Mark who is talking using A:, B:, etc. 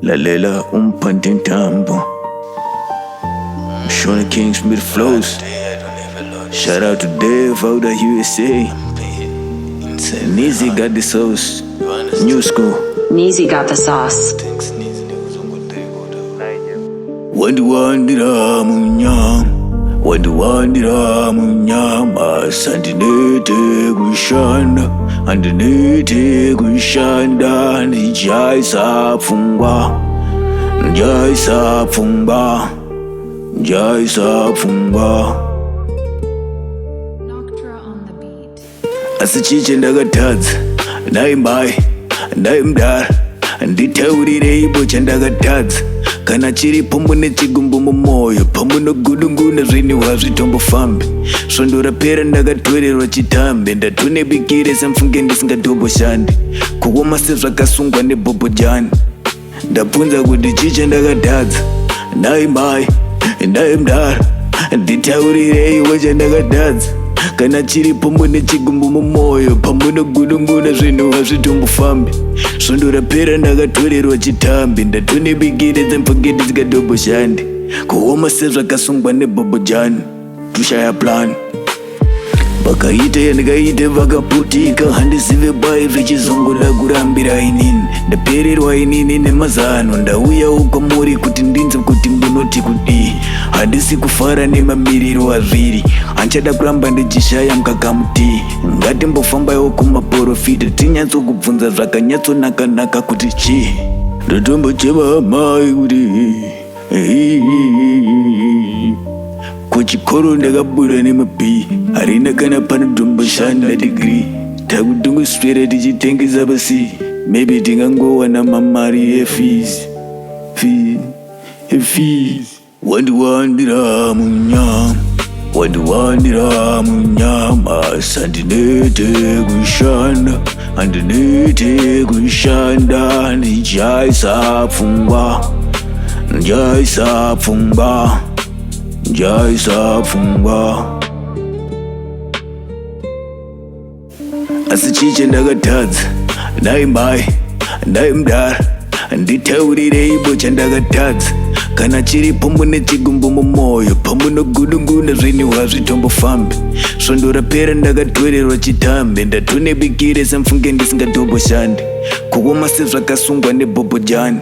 A: Lalela umphantintambo. Shona King Smith Flows. Shout out to Dave out of USA. Nizzy got the sauce. New school.
B: Neezy got the sauce.
A: Wandiwandira munyama, wandiwandira munyama, sandinete kushanda, handinete kushanda, ndichaisa pfungwa, ndichaisa pfungwa, ndichaisa pfungwa.
C: Noctra on the beat.
A: Asi chii chandakatadza, nhai mai, nhai mudara? Nditaurireibo chandakatadza. Kana chiripo mune chigumbu mumwoyo, pamunogudunguna zvinhu hazvitombofambi. Svondo rapera ndakatorerwa chitambe, ndatonebikire semfunge ndisingatomboshandi, kuoma sezvakasungwa nebhobhojani. Ndabvunza kuti chii chandakatadza, nhai mai, nhai mudara? Nditaurireiwo chandakatadza. Kana chiripo mune chigumbu mumwoyo, pamunogudunguna zvinhu hazvitombofambi. Svondo rapera ndakatorerwa chitambi, ndatonebikire dzemfunge ndisingatomboshandi, kuoma sezvakasungwa nebhobhojani, tushaya plan. Vakaita yandikaita vakaputika, handizive bai zvichizongoda kurambira inini. Ndapererwa inini nemazano, ndauyawo kwamuri kuti ndinzwe kuti munoti kudii. Handisi kufara nemamiriro azviri, handichada kuramba ndichishaya mukakamuti. Ngatimbofambaiwo kumaprofita tinyatsokubvunza zvakanyatsonaka-naka kuti chii. Ndotombochema mai kuti kuchikoro ndakabuda nemaB, harina kana panotomboshanda degree. Takutongoswera tichitengesa pasi, maybe tingangowana mamari efees, fee, efees. Wandiwandira munyama, wandiwandira munyama, sandinete kushanda, handinete kushanda, ndichaisa pfungwa, ndichaisa pfungwa, ndichaisa pfungwa. Asi chii chandakatadza, nhai mai, nhai mudara? Nditaurireibo chandakatadza. Kana chiripo mune chigumbu mumwoyo, pamunogudunguna zvinhu hazvitombofambi. Svondo rapera ndakatorerwa chitambe, ndatonebikire semfunge ndisingatomboshandi, kuoma sezvakasungwa nebhobhojani.